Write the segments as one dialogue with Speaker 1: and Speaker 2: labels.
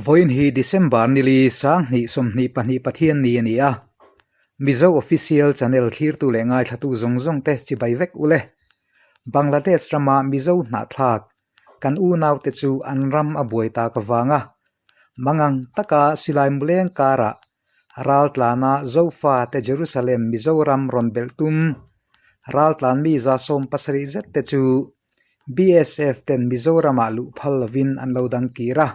Speaker 1: Vawiin hi December nili 2022 Pathianni a ni a, Mizo Official Channel thlirtu leh ngaithlatu zawng zawng te chibai vek u le. Bangladesh rama Mizo hnahthlak kan unaute chu an ram a buai tak avanga mangang taka silai muleng karah raltlana Zofate Jerusalem Mizoram rawn belh tum raltlan mi 70 zet te chu BSF ten Mizoramah luh phal lovin an lo dang kir a.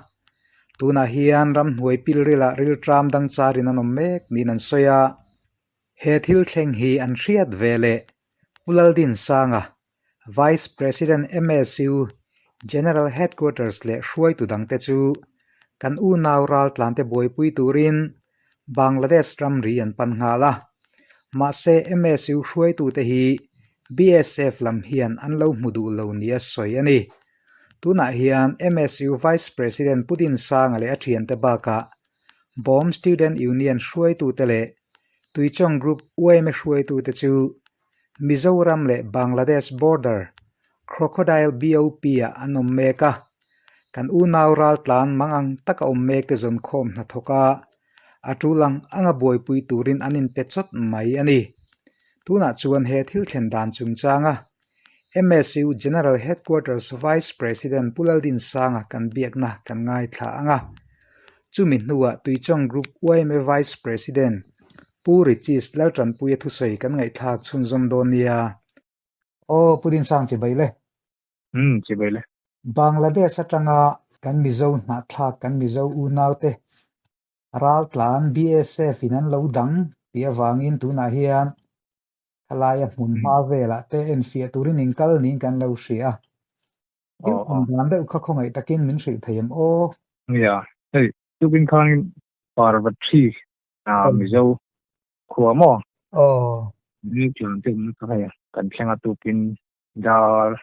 Speaker 1: Tunah hian ramhnuai pilrilah rilṭam dang charin an awm mek niin an sawi a. He thil thleng hi an hriat ve leh Pu Laldinsanga, Vice President MSU General Headquarters leh hruaitu dangte chu kan unau raltlante buaipui turin Bangladesh ramri an pan nghal a. Mahse MSU hruaitute hi BSF lam hian an lo hmu duh lo nia sawi a ni. Tunah hian MSU Vice President Pu Dinsanga leh a thiante bakah Bawm Student Union hruaitute leh Tuichawng Group yma hruaitute chu Mizoram leh Bangladesh border Crocodile BOP-ah an awm mek a, kan unau raltlan mangang taka awm mekte zawnkhawm hnathawk a, a tul ang anga buaipui turin an inpe chawt mai a ni. Tunah chuan he thil thlen dan chungchanga MSU General Headquarters Vice President Pu Laldinsanga kan biakna kan ngaithla ang a. Chumi hnuah Tuichawng Group yma Vice President Pu Richis Laltanpuia thusawi kan ngaihthlak chhunzawm dawn nia. Aw Pu Dinsang chibai le.
Speaker 2: Umm chibai le.
Speaker 1: Bangladesh atanga kan Mizo hnahthlak kan Mizo unaute raltlan BSF in an lo dang tih avangin tunah hian Khalaia hmun hma velah te enfiah turin inkal niin kan lo hria a. Thil awm dan deuh kha khawngaih takin min hrilh thei em aw?
Speaker 2: Nia, hei tukin khanin Parvatri Mizo khua maw?
Speaker 1: Aw.
Speaker 2: Ni tlan te awmna kha hei kan thleng a tukin dar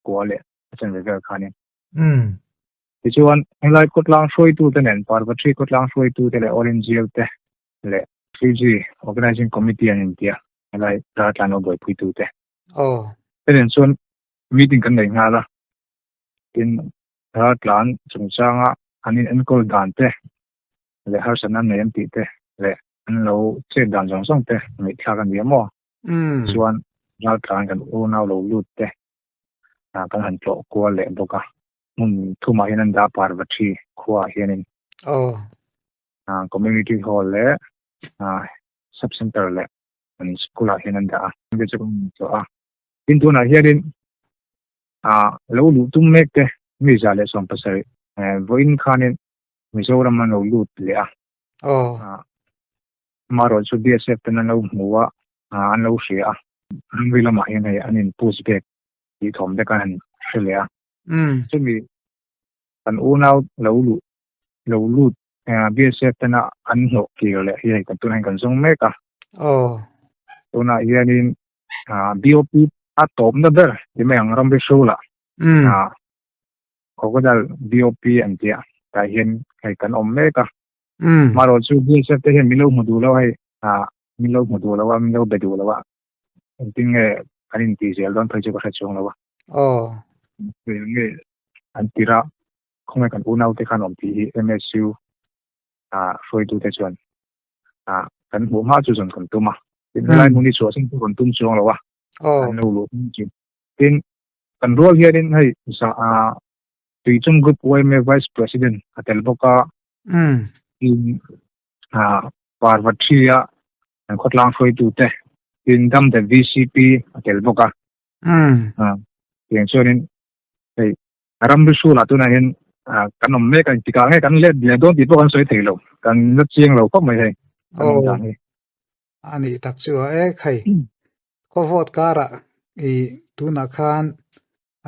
Speaker 2: kua leh a chanve vel khanin. Tichuan helai khawtlang hruaitute nen Parvatri khawtlang hruaitute leh All India te leh Fiji Organizing Committee an intia helai raltlan lo buaipuitute.
Speaker 1: Aw.
Speaker 2: Te nen chuan meeting kan nei nghal a, tin raltlan chungchanga an in enkawl dan te leh harsatna an nei an tih te leh an lo chet dan zawng zawng te ngaihthlak a ni a maw? Chuan raltlan kan unau lo lut te kan han tlawh kual leh bawk a, hmun thumah hian an dah Parvathi khuaah hianin.
Speaker 1: Aw.
Speaker 2: Community hall leh sub center leh an school ah hian an dah a te chu kan tlawh a tin tunah hianin lo luh tum mek te mi 170 vawiin khanin Mizoram an lo lut leh a amaherawh chu BSF ten an lo hmu a an lo hria a ramri lamah hian hei an in push back tih thawm te kan han hre leh a chumi kan unau lo luh lo lut BSF tena an hlawh kir leh hi hei kan tunah hian kan zawng mek a.
Speaker 1: Aw.
Speaker 2: Tunah hianin BOP a tawpna ber ti mai ang ramri hrulah Crocodile BOP an tia tah hian hei kan awm mek a. Marawh chu BSF te hian min lo hmu duh lo hei min lo hmu duh lo a min lo be duh lo a engtin nge kan inti zel dawn phei chu ka hre chuang lo a.
Speaker 1: Aw.
Speaker 2: Nge an tirah Khawngaih kan unaute khan awm tih hi MSU hruaitute chuan kan hmuh hma chu zawn kan tum a. Tin, helai hmun hi chhuahsan chu kan tum chuang lo a, kan lo luh hma chu. Tin, kan rual hianin hei Tuichung Group yma Vice President a tel bawk a, tin Parvathi-a kan khawtlang hruaitute, tin Damte VCP a tel bawk a. Tiang chuanin hei Ramri hrulah tunah hian kan awm mek a, engtikah nge kan let leh dawn tih pawh kan sawi thei lo, kan la chiang lo khawp mai hei kan awm dan hi.
Speaker 1: A nih tak chu a ek hei, khaw vote karah i tunah khan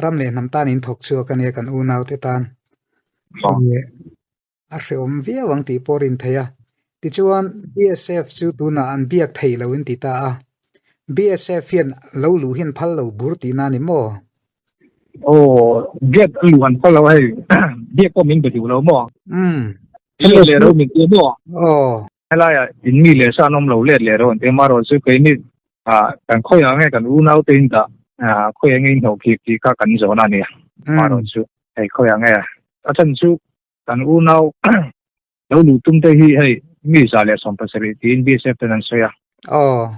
Speaker 1: ram leh hnam tan in thawk chhuak a nia kan unaute tan. A hrehawm viau ang tih pawh a rin theih a. Tichuan, BSF chu tunah an biak thei lo in ti ta a. BSF hian lo luh hian phal lo bur tihna a ni maw?
Speaker 2: Aw, biak a luh an phal lo hei. Biak pawh min be duh lo maw?
Speaker 1: Umm.
Speaker 2: Let leh ro min ti maw?
Speaker 1: Aw.
Speaker 2: Helaia in mi leh sa an awm lo let leh ro an ti a, marawh chu keini kan khawiah nge kan unau te in dah khawiah nge in hnawh khik tih kha kan zawn a nia. Marawh chu hei khawiah nge a chan chu. Kan unau lo luh tum te hi hei mi 117 tiin BSF ten an sawi a.
Speaker 1: Aw.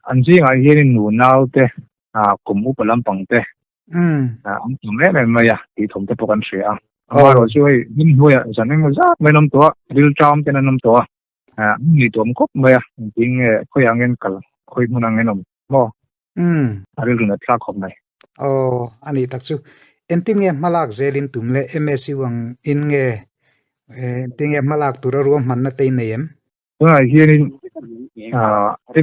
Speaker 2: An zingah hianin nu nau te, kum upa lampang te an tam em em mai a tih thawm te pawh kan hria a. Amaherawh chu hei hnim hnuaiah zan engemaw zat mai an awm tawh a, rilṭam ten an awm tawh a, an ngaihtuah awm khawp mai a, engtin nge khawiah nge an kal, khawi hmunah nge an awm maw? A rilru nat thlak khawp mai.
Speaker 1: Aw, a nih tak chu. Engtin nge hmalak zelin tum leh MSU ang in nge engtin nge hmalak tura ruahmanna te in nei em?
Speaker 2: Tunah hianin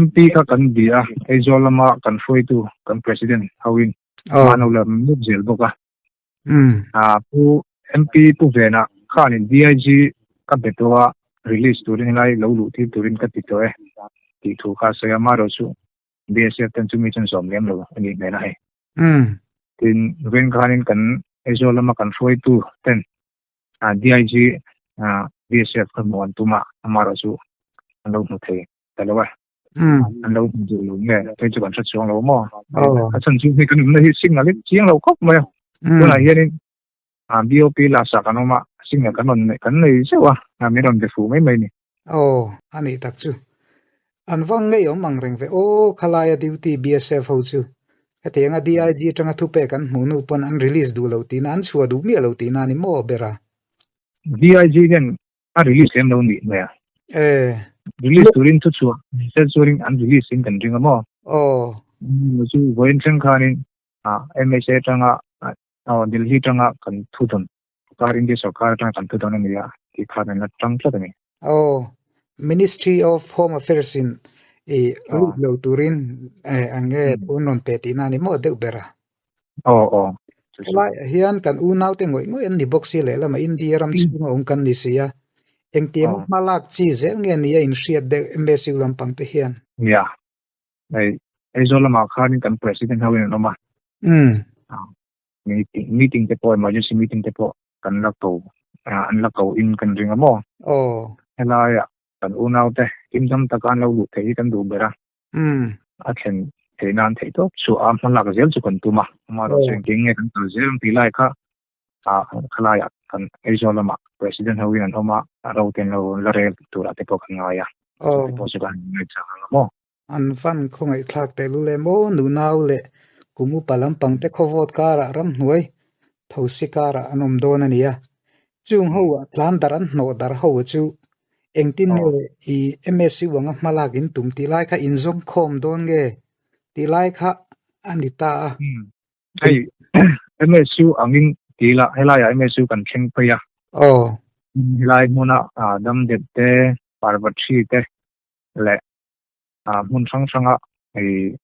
Speaker 2: MP kha kan bia a, Aizawl lama kan hruaitu kan President hoin hmano la mup zel bawk a. Pu MP Pu Vena khanin DIG ka be tawh a, release turin helai lo luh tir turin ka ti tawh e tih thu kha a sawi a, amaherawhchu BSF ten chumi chuan zawm lem lo a nih hmel a hei. Tin, vawiin khanin kan Aizawl lama kan hruaitu ten DIG BSF kha hmuh an tum a, amaherawhchu an lo hmu thei ta lo a. An lo hmu duh lo nge, phei chu kan hre chuang lo maw? A chhan chu hei kan awmna hi signal hi chiang lo khawp mai a. Tunah hianin BOP last ah kan awm a, signal kan rawn kan nei zeuh a, min rawn be fuh mai mai a ni.
Speaker 1: Aw, a nih tak chu. An va ngei awm ang reng ve aw, khalaia duty BSF ho chu. Hetianga DIG atanga thupek an hmuh hnu pawn an release duh lo tihna, an chhuah duh miah lo tihna a ni maw ber a?
Speaker 2: DIG hian a release lem lo nih hmel.
Speaker 1: E.
Speaker 2: Release turin thu chhuah ni se chuanin an release in kan ring a maw?
Speaker 1: Aw.
Speaker 2: Chu vawiin thleng khanin MHA atanga Delhi atanga kan thu dawn Sorkar India sorkar atanga kan thu dawn a ni a tih khan an la tang tlat a ni.
Speaker 1: Aw, Ministry of Home Affairs in i lut lo turin eng nge thu an rawn pe tihna a ni maw deuh ber a?
Speaker 2: Aw, aw.
Speaker 1: Helaiah hian kan unaute ngawih ngawih an ni bawk si lehlamah India ram chhunga awm kan ni si a, engtiang hma lak chi zel nge ni a inhriat deuh MSU lampang te hian?
Speaker 2: Nia, hei Aizawl lamah khanin kan President ho in an awm a. Meeting meeting te pawh emergency meeting te pawh kan la ko an la ko in kan ring a maw?
Speaker 1: Aw.
Speaker 2: Helaiah kan unau te kimdam taka an lo luh theih hi kan duh ber a. A thlen theih nan theih tawp chu a hma lak zel chu kan tum a. Amaherawhchu engtin nge kan kal zel ang tih lai kha khalaiah kan Aizawl lamah President ho in an awm a, ro te an lo la rel turah te pawh kan ngai a. Chu te pawh chu kan ngaihchang ang a maw?
Speaker 1: An van khawngaih thlak teh lul em aw, nunau leh kum upa lampang te khawvawt karah ramhnuai thosi karah an awm dawn a ni a. Chung ho ah tlan darh an hnawh darh ho chu engtin nge i MSU anga hma lak in tum tih lai kha in zawng khawm dawn nge tih lai kha a ni ta a.
Speaker 2: Hei MSU angin ti ila helaiah MSU kan thleng phei a.
Speaker 1: Aw.
Speaker 2: Helai hmuna damdep te, parvathi te leh hmun hrang hranga hei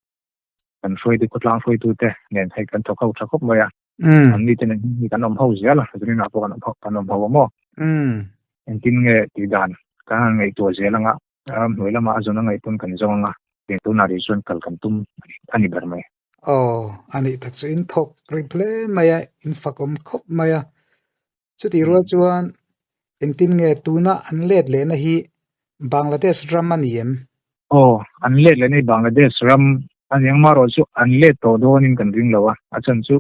Speaker 2: kan hruaitu khawtlang hruaitute nen hei kan thawk ho tha khawp mai a. An mite nen hi kan awm ho zel a, zaninah pawh kan awm ho kan awm ho a maw. Engtin nge tih dan kan han ngaihtuah zel anga ramhnuai lamah a zawn a ngaih pawn kan zawng anga tiang tunah rih chuan kal kan tum a ni ber mai.
Speaker 1: Aw, a nih tak chu in thawk rip hle mai a, in fak awm khawp mai a. Chutih rual chuan engtin nge tuna an let lehna hi Bangladesh ram a ni em?
Speaker 2: Aw, an let lehna hi Bangladesh ram a ni ang marawh chu an let tawh dawnin kan ring lo a, a chhan chu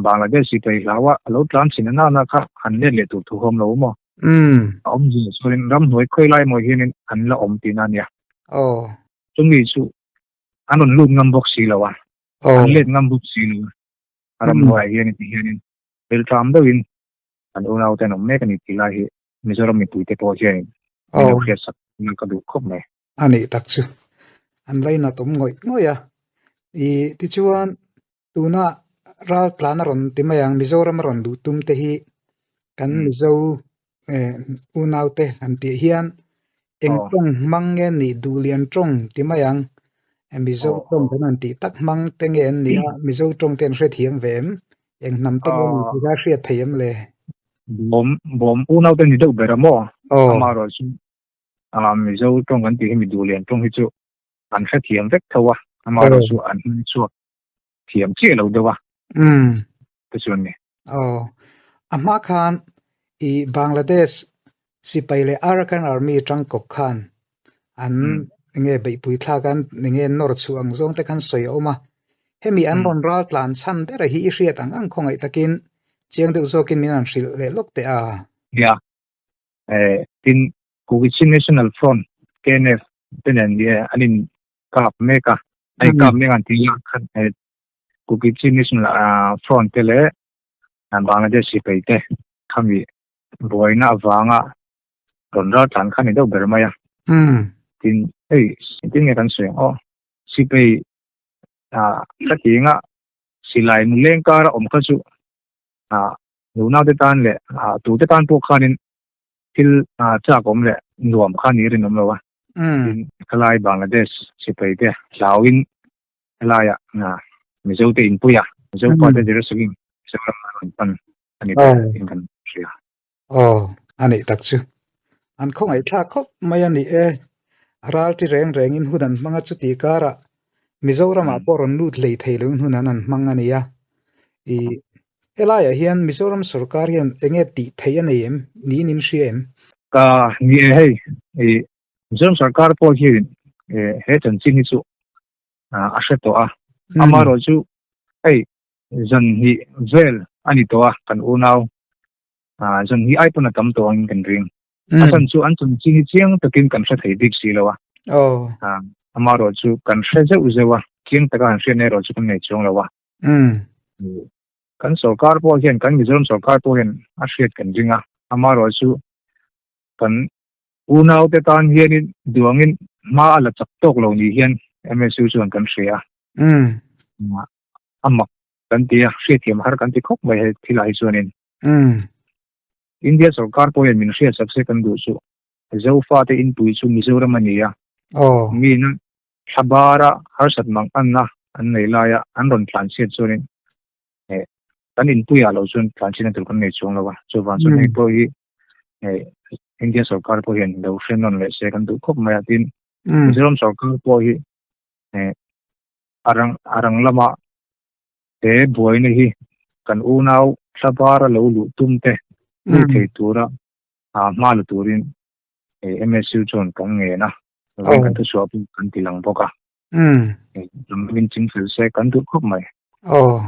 Speaker 2: Bangladesh hi paih hlau a, a lo tlan chhin a nana kha an let leh tur thu a awm lo maw? A awm zin chuanin ramhnuai khawi lai maw hianin an la awm tihna a nia.
Speaker 1: Aw.
Speaker 2: Chumi chu an rawn lut ngam bawk si lo a, an let ngam bawk si lo a, a ramhnuaiah hianin ti hianin Rilṭam deuhin kan unaute an awm mek a ni tih lai hi Mizoram mipuite pawh hianin min lo hriatsak na ka duh khawp mai.
Speaker 1: A nih tak chu an lainat awm ngawih ngawih a. I tichuan tuna raltlan a rawn ti mai ang Mizoram a rawn duh tum te hi kan Mizo unaute han tih hian eng tawng hmang nge nih duhlian tawng ti mai ang Mizo tawng kan han tih tak hmang te nge an nih a Mizo tawng te an hrethiam ve em? Eng hnam te nge nih tih kha hriat thei em le?
Speaker 2: Bawm bawm unau te ni deuh ber a maw? Amaherawh chu Mizo tawng kan tih hi mi duhlian tawng hi chu an hrethiam vek tho a, amaherawh chu an hmang chhuak thiam chiah lo deuh a te chu an ni.
Speaker 1: Aw, a hma khan i Bangladesh sipai leh Arakan Army tangkawp khan an enge beihpui thlak an enge nawr chhuah ang zawng te khan sawi a awm a. Hemi an rawn ral tlan chhan ber a hi i hriat ang ang khawngaih takin chiang deuh zawkin min han hrilh leh lawk teh a.
Speaker 2: Nia. Tin, Kuki-Chin National Front, KNF, te nen an in kap mek a, an in kap mek an tih ah khan Kuki-Chin National Front te leh Bangladesh sipai te khami buaina avanga rawn ral tlan kha a ni deuh ber mai a. Tin, hei engtin nge kan sawi ang aw, sipai ka tinga silai nuleng kara awm kha chu nunau te tan leh tute tan pawh khanin thil chak awm leh nuam kha ni rinawm lo a. Tin, helai Bangladesh sipai te hlauin helaia Mizo te inpui a, Mizo pa te Jerusalem Mizoram an rawn pan a ni ber in kan hria.
Speaker 1: Aw, a nih tak chu. An khawngaihthlak khawp mai a ni e. A ralti reng rengin hun an hmang a chuti karah Mizoramah pawh rawn lut hlei thei loin hun an an hmang a ni a. I helaiah hian Mizoram sorkar hian eng nge tih theih a nei em? Niin in hria em?
Speaker 2: Ka ni e hei, i Mizoram sorkar pawh hian he chanchin hi chu a hre tawh a. Amaherawhchu hei zan hnih vel a ni tawh a kan unau zan hi ai pawn a tam tawh angin kan ring. A chhan chu an chanchin hi chiang takin kan hre thei bik si lo a. Amaherawh chu kan hre zeuh zeuh a, chiang taka han hriatna erawh chu kan nei chuang lo a. Kan sorkar pawh hian, kan Mizoram sorkar pawh hian a hriat kan ring a. Amaherawh chu kan unaute tan hianin duangin hma a la chak tawk lo ni hian MSU chuan kan hria a. A mak kan ti a, hriatthiam har kan ti khawp mai he thilah hi chuanin. India sorkar pawh hian min hriatsak se kan duh chu Zofate inpui chu Mizoram a ni a, mina thla bara harsat mang anna an nei laia an rawn tlanchhiat chuanin kan inpuiah lo chuan tlanchhiatna tur kan nei chuang lo a, chuvang chuan hei pawh hi India sorkar pawh hian lo hre nawn leh se kan duh khawp mai a, tin Mizoram sorkar pawh hi a rang a rang lama he buaina hi kan unau thla bara lo luh tum te lut thei tura hma la turin MSU chuan kan ngen a, vawiin kan thuchhuah pawh kan ti lang bawk a. Ram min ching fel se kan duh khawp mai.
Speaker 1: Aw,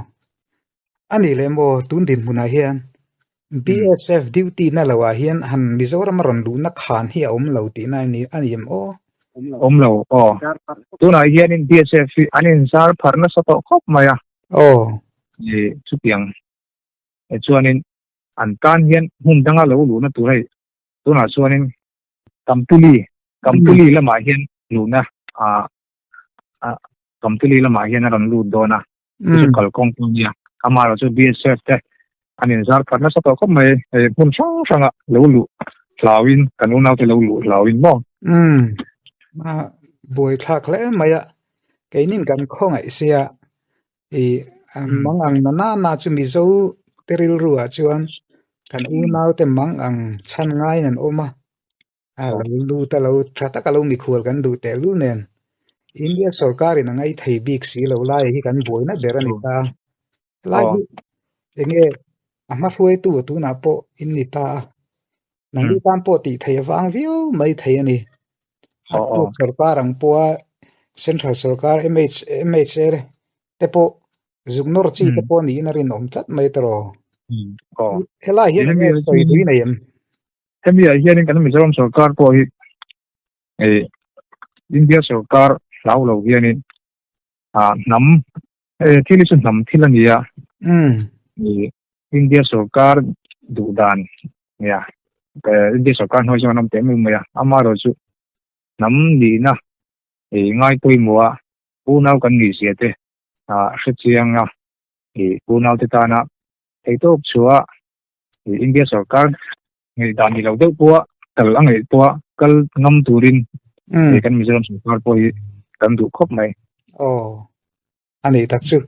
Speaker 1: a nih leh maw tun dinhmunah hian BSF duty na lo ah hian han Mizoram a rawn luhna khan hi a awm lo tihna a ni a ni em aw?
Speaker 2: Awm lo aw. Tunah hianin BSF hi an inzar pharh nasa tawh khawp mai a.
Speaker 1: Aw.
Speaker 2: Chutiang chuanin an tan hian hmun danga lo luhna tur hei tunah chuanin Kamtuli Kamtuli lamah hian luhna Kamtuli lamah hian a rawn lut dawn a. Chu chu kalkawng pawh a nia. Amaherawh chu BSF te an inzar pharh nasa tawh khawp mai. Hei hmun hrang hranga lo luh hlauin kan unaute lo luh hlauin maw?
Speaker 1: Umm a buaithlak hle mai a. Keinin kan khawngaih sia i mang ang na na na chu Mizo te rilru ah chuan kan unaute mang ang chhan ngaiin an awm a. A lo lut a lo tha taka lo mikhual kan duh teh lul nen India sorkarin a ngaih thei bik si lo lai hi kan buaina ber a ni ta. Helai hi enge a hma hruaitu tunah pawh in ni ta a, nangni tan pawh tih theih avang viau mai thei a ni. A state sorkar ang pawha central sorkar MH MHA te pawh zuk nawr chi te pawh niin a rinawm tlat mai tawh. Helai hian enge sawi tui nei em?
Speaker 2: Hemi ah hianin kan Mizoram sorkar pawh hi eh India sorkar hlau lo hianin ah hnam eh thil hi chu hnam thil a ni a eh India sorkar duh dan nia eh India sorkar hnuai chuan an awm teh mai mai a amaherawh chu hnam nihna eh ngai pawimawh a unau kan nih zia te ah hrechiang a eh unau te tana theihtawp chhuah India sorkar ngaihdan ni lo deuh pawha kal a ngaih pawha kal ngam turin kan Mizoram sorkar pawh hi kan duh khawp mai.
Speaker 1: Aw, a nih tak chu.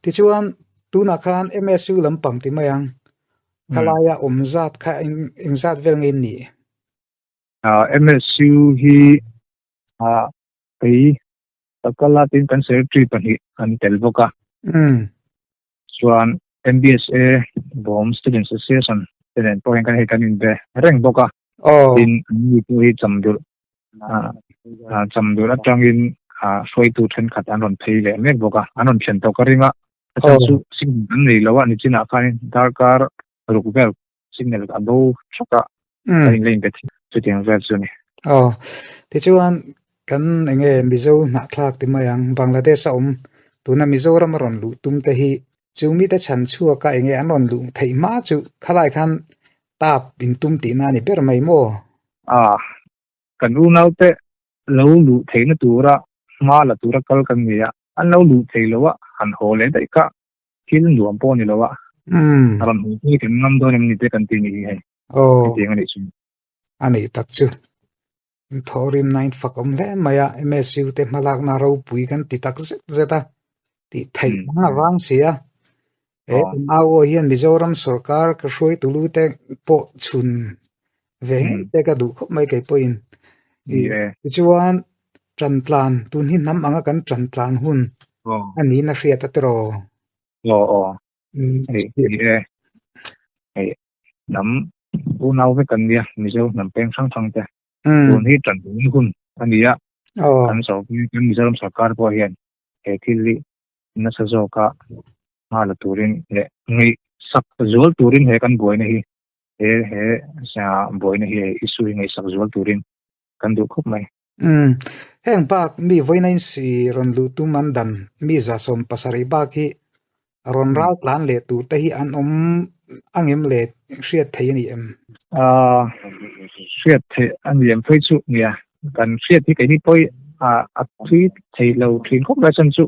Speaker 1: Tichuan, tunah khan MSU lampang ti mai ang, khalaia awm zat kha eng zat vel nge in nih?
Speaker 2: MSU hi kei ka kal a tin kan secretary pahnih an tel bawk a. Chuan MBSA Bawm Students Association te nen pawh hian kan hei kan inbe reng bawk a. Tin an mi pawh hi chamdurh chamdurh atangin hruaitu thenkhat an rawn phei leh mek bawk a. An rawn thlen tawh ka ring a. A chhan chu signal an nei lo a nichinah khanin darkar ruk vel signal a bo thak a. Kan inla inbe thei chutiang vel chu a ni.
Speaker 1: Aw, tichuan kan eng nge Mizo hnahthlak ti mai ang, Bangladesh a awm tuna Mizoram a rawn luh tum te hi chu mite chhan chhuak a eng nge an rawn luh theih hma chu khalai khan tap in tum tihna a ni ber mai maw?
Speaker 2: A, kan unaute lo luh theihna tura hma la tura kal kan ni a, an lo luh thei lo a, han haw leh daih kha thil nuam pawh a ni lo a, a rawn haw phei kan ngam dawn em ni te kan ti ni hi hei, hetiang a nih chu.
Speaker 1: A nih tak chu. Thawhrim nain fak awm hle mai a, MSU te hmalakna ropui kan ti tak zet zet a, tih theih ang a vang si a. He kan au aw hian Mizoram sorkar ka hruaitu lu te pawh chhun ve ngei te ka duh khawp mai kei pawhin. Tichuan ṭantlan, tun hi hnam anga kan ṭantlan hun a niin a hriat a tiraw?
Speaker 2: Aw aw. Ni e. Hei hnam unau vek an nia Mizo hnam peng hrang hrang te. Tun hi ṭan hun a ni a. Kan kan Mizoram sorkar pawh hian he thil hi nasa zawka hma la turin leh ngaihsak zual turin he kan buaina hi he he buaina hi issue hi ngaihsak zual turin kan duh khawp mai.
Speaker 1: Umm heng bak mi vawiina insi rawn luh tum an dan mi 170 bak hi rawn ral tlan leh tur te hi an awm angem le hriat theih a ni em?
Speaker 2: Aaa hriat theih a ni em phei chu nia kan hriat hi keini pawh hi a thui thei lo thin khawp mai chuan chu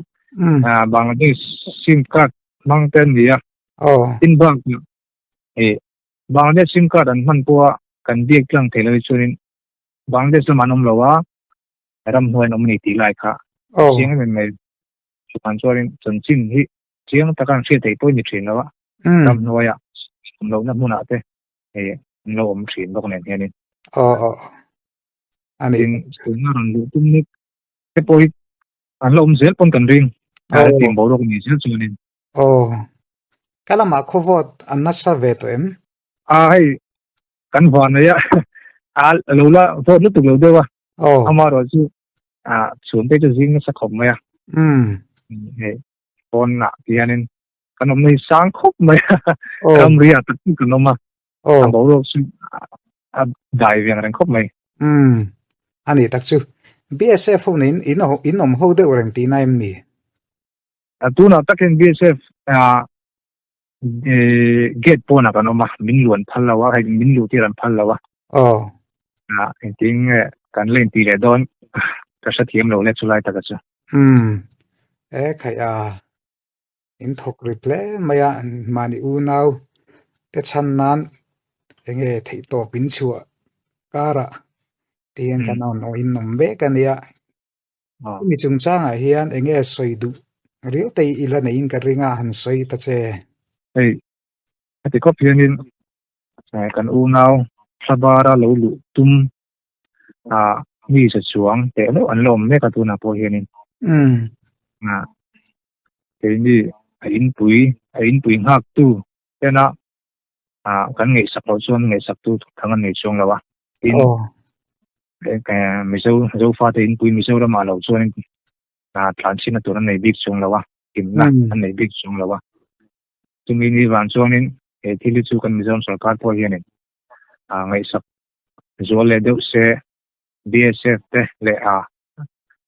Speaker 2: Bangladesh sim card hmang te an ni a tin bak eh Bangladesh sim card an hman pawha kan biak tlang thei lo hi chuanin Bangladesh lamah an awm lo a ramhnuai an awm a ni tih lai kha chiang em em mai chuvang chuanin chanchin hi chiang taka an hriat theih pawh a ni thin lo a ramhnuaia awm lohna hmunah te hei an lo awm thin bawk nen hianin.
Speaker 1: Aw aw a ni.
Speaker 2: Tin tuna rawn luh tum mek te pawh hi an la awm zel pawn kan ring a hetiang boruak a nih zel chuanin.
Speaker 1: Aw ka lamah khaw vawt an nasa ve tawh em?
Speaker 2: A hei kan van nei a a lo la vawt lutuk lo deuh a amaherawh chu a chhungte chu zing nasa khawp mai a. Hei pawnah ti hianin kan awmna hi sang khawp mai a ramri ah tak tak kan awm a a boruak chu a dai ve ang reng khawp mai.
Speaker 1: Umm a ni tak chu BSF ho nen in in awm ho deuh reng tihna em ni?
Speaker 2: Tunah takin BSF gate pawnah kan awm a min luan phal lo a hei min luh tir an phal lo a.
Speaker 1: Aw.
Speaker 2: Engtin nge kan la intih leh dawn ka hrethiam lo le chulai taka chu.
Speaker 1: Umm e khaih a. In thawk ri hle mai a, mahni unau te chhan nan enge theihtawp in chhuah karah ti hian kan rawn awm in awm vek a nia. Hemi chungchangah hian enge sawi duh riau te i la neiin ka ring a, han sawi ta che.
Speaker 2: Hei, heti khawp hianin kan unau Thlabara lo luh tum mi za chuang teh meuh an la awm mek a tunah pawh hianin. Keini a inpui a inpui nghaktu tena ah kan ngaihsak loh chuan ngaihsaktu thang an nei chuang lo a. Tin, Mizo Zofate inpui Mizoramah lo chuan tlanchhinna tur an nei bik chuang lo a, himna an nei bik chuang lo a. Chumi ni vang chuanin he thil hi chu kan Mizoram sorkar pawh hianin ngaihsak zual leh deuh se BSF te leh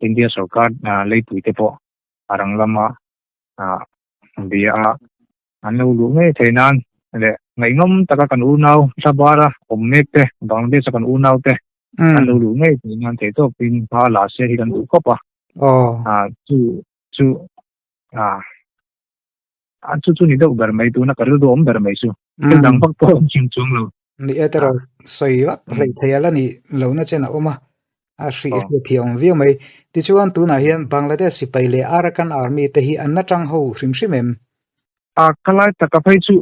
Speaker 2: India sorkar leipui te pawh a rang lama bia a an lo luh ngei thei nan leh ngaihnawm taka kan unau Thlabara awm mek te Bangladesh a kan unau te an lo luh ngei thei nan thei tawpin hma la se hi kan duh khawp a chu chu a chu chu ni deuh ber mai tuna ka rilru awm ber mai chu thil dang vak pawh awm chung chuang lo.
Speaker 1: Ni e tiraw sawi vak hlei thei a la nih lohna chen a awm a, a hrih hriat thiam awm viau mai. Tichuan tunah hian Bangladesh sipai leh Arakan Army te hi an la tang ho hrim hrim em?
Speaker 2: A ka lai taka phei chu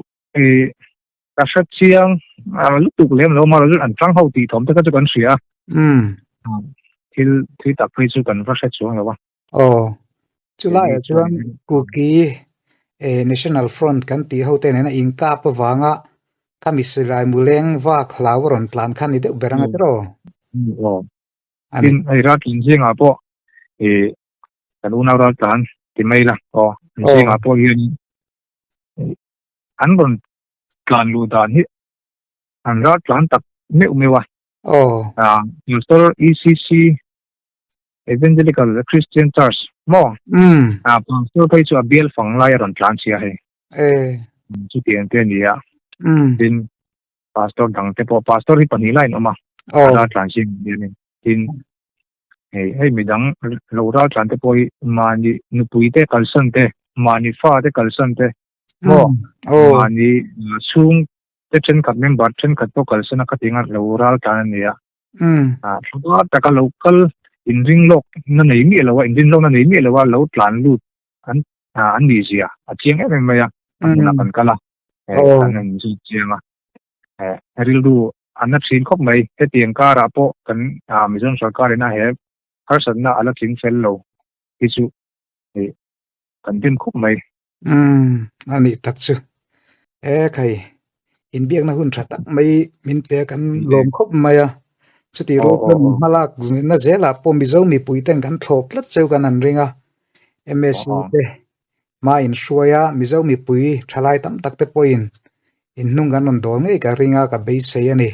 Speaker 2: ka hre chiang lutuk lem lo marawh chu an tang ho tih thawm te kha chu kan hria a. Thil thui tak phei chu kan va hre chuang lo a.
Speaker 1: Aw, chulaiah chuan Kuki National Front kan tih ho te nena inkap avanga khami silai muleng vak hlau a rawn tlan kha ni deuh ber anga tiraw?
Speaker 2: Aw, tin hei raltlan zingah pawh kan unau raltlan ti mai la aw, an zingah pawh hian an rawn tlan luh dan hi an raltlan tak. meuh meuh a.
Speaker 1: Aw.
Speaker 2: Pastor ECC Evangelical Christian Church maw?
Speaker 1: Umm.
Speaker 2: Pastor phei chu a bial fang lai a rawn tlan chhia hei.
Speaker 1: E.
Speaker 2: Chutiang te a ni a.
Speaker 1: Umm.
Speaker 2: Tin, Pastor dang te pawh, Pastor hi pahnih laiin a awm a.
Speaker 1: Aw.
Speaker 2: A ral tlan zing hianin. Tin, hei hei midang lo ral tlan te pawh hi mahni nupui te kalsan te, mahni fa te kalsan te maw?
Speaker 1: Aw.
Speaker 2: Mahni chhung te thenkhat member thenkhat pawh kalsan a khatinga lo ral tlan a ni a. Thla taka lo kal inring lawk na nei miah lo a, inrin lawk na nei miah lo a lo tlan lut an an nih zia a chiang em em mai a, a hmunah kan kal a, kan han zui chiang a, rilru a na thin khawp mai. Hetiang karah pawh kan Mizoram sorkar ina he harsatna a la tling fel lo hi chu kan dim khawp mai.
Speaker 1: Umm, a nih tak chu. E khai, inbiakna hun tha tak mai min pe kan lawm khawp mai a. Chutih rual chuan min hmalak na zelah pawh Mizo mipui ten kan thlawp tlat cheu kan han ring a. MSU te hma inhruai a, Mizo mipui thalai tam tak te pawhin inhnung kan rawn dawl ngei ka ring a, ka beisei a ni.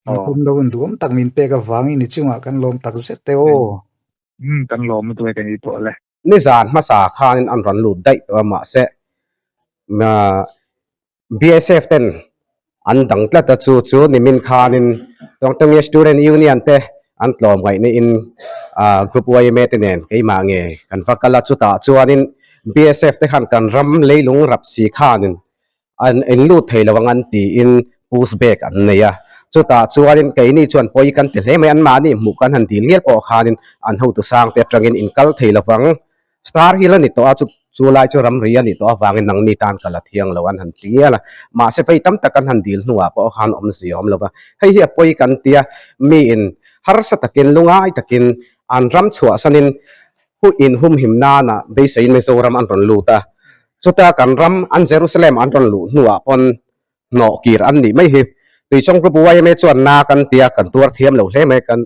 Speaker 1: Inkhawm lo hun duhawm tak min pek avangin i chungah kan lawm tak zet e aw.
Speaker 2: Umm, kan lawm lutuk e ka ni pawh le.
Speaker 3: Nizan hmasa khanin an rawn lut daih tawh a mahse BSF ten an dang tlat a chu chu nimin khanin Tawngtawngia Student Union te an tlawm ngaihna in Group yma te nen keimah nge kan va kal a chutah chuanin BSF te khan kan ram leilung rap si khanin An in lut thei lo ang an tiin push back an nei a. Chutah chuanin keini chuan pawi kan ti hle mai, anmahni hmuh kan han dil ngial pawh khanin an hotu sangte atangin in kal thei lo vang. Star Hill a ni tawh a, chu chu lai chu ramri a nih tawh avangin nangni tan kal a thiang lo an han ti ngial a. Mahse vei tam tak an han dil hnuah pawh khan awmzia a awm lo va. Hei hi a pawi kan ti a, miin harsa takin lungai takin an ram chhuahsanin Hu in humhim nana beiseiin Mizoram an rawn lut a, chuta kan ram an Jerusalem an rawn luh hnuah pawn hnawh kir an nih mai hi. Tuichawng Group yma chuan na kan tia kan tuar thiam lo hle mai kan.